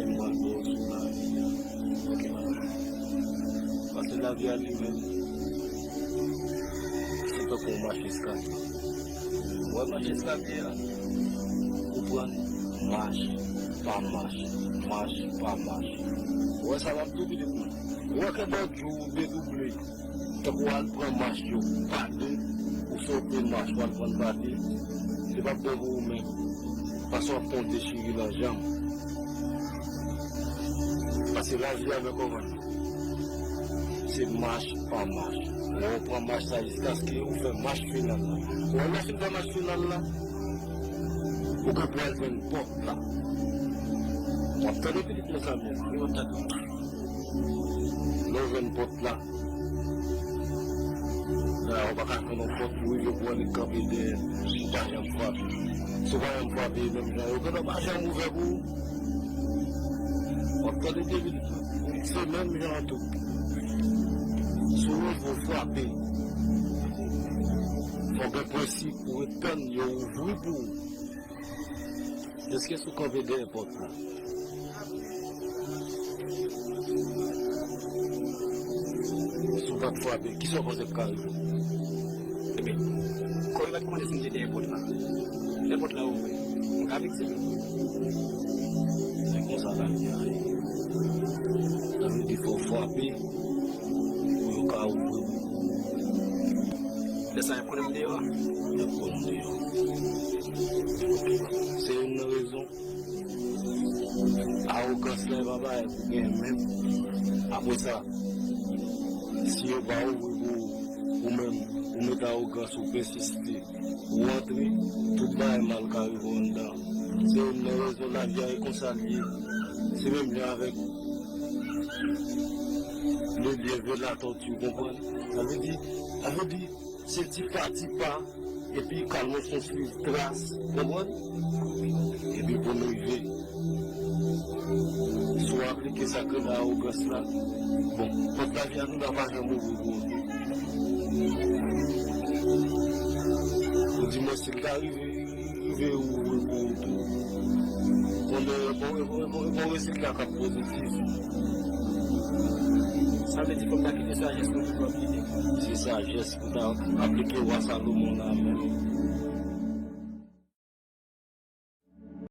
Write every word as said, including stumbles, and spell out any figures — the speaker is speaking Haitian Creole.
M pral ba w sou lavi a. Ok, madanm. Paske lavi a li menm, se tankou yon mach eskalye. Ou wè mach eskalye a? Ou pran mach pa mach, mach pa mach. Ou wè sa m ap di w pitit mwen? Ou wè ke lòt jou ou dedouble. Tankou w al pran mach yo pa de, ou sote mach, w al pran pa de, se p ap bon pou ou menm. Paske w ap pran yon dechiri nan janm. Paske lavi a, men kòman l ye. Se mach pa mach. Lè w pran mach sa jiskaske ou fè mach final la. Ou wè lè w fin fè mach final la, ou gen pou al jwenn pòt la. W ap tande pitit mwen sa menm. Wi, m ap tande. Lè w jwenn pòt la, la, ou pa ka jwenn yon pòt pou rive pou annik kanpe dèyè, ou pa janm frape. Si w pa janm frape, menm jan yo gentan pa janm ouvè pou ou. W ap tande depi se menm jan an tou. Si w rive w frape, fò w gen prensip pou w ret tann yo ouvri pou ou. Èske si w kanpe dèyè pòt la, si w pa t frape, kisa w panse k ka rive w? Ebyen, kòm yo pa t konnen si m te dèyè pòt la, lè pòt la ouvri, m ka vekse tou. Se konsa lavi a ye. Sa vle di fò w frape pou yo ka ouvri pou ou. Lè sa y ap konnen m deyò a. Y ap konnen w deyò. Se youn nan rezon. Awogans la, e pa bagay pou genyen menm. Apre sa, si yo pa ouvri pou ou, ou menm, ou met awogans ou, pèsiste, ou antre, tout bagay mal ka rive w anndan. Se youn nan rezon lavi a e konsa l ye. Se menm jan avèk le lièvre et la tortue, ou konprann? Sa vle di, sa vle di, se ti pa ti pa, epi kalmasyon swiv tras, konprann? Epi pou nou rive. Si w aplike sa k rele awogans la, bon, pòt lavi a nou la pa janm ouvri pou ou tou. Ou di mwen si l ta rive, rive ouvri pou ou tou. Konnen e bon, e bon, e bon, e bon rezilta k ap pozitif. Sa vle di fò m ta kite sajès mwen toujou ap gide. Se sajès pou ta aplike wa Salomon la menm.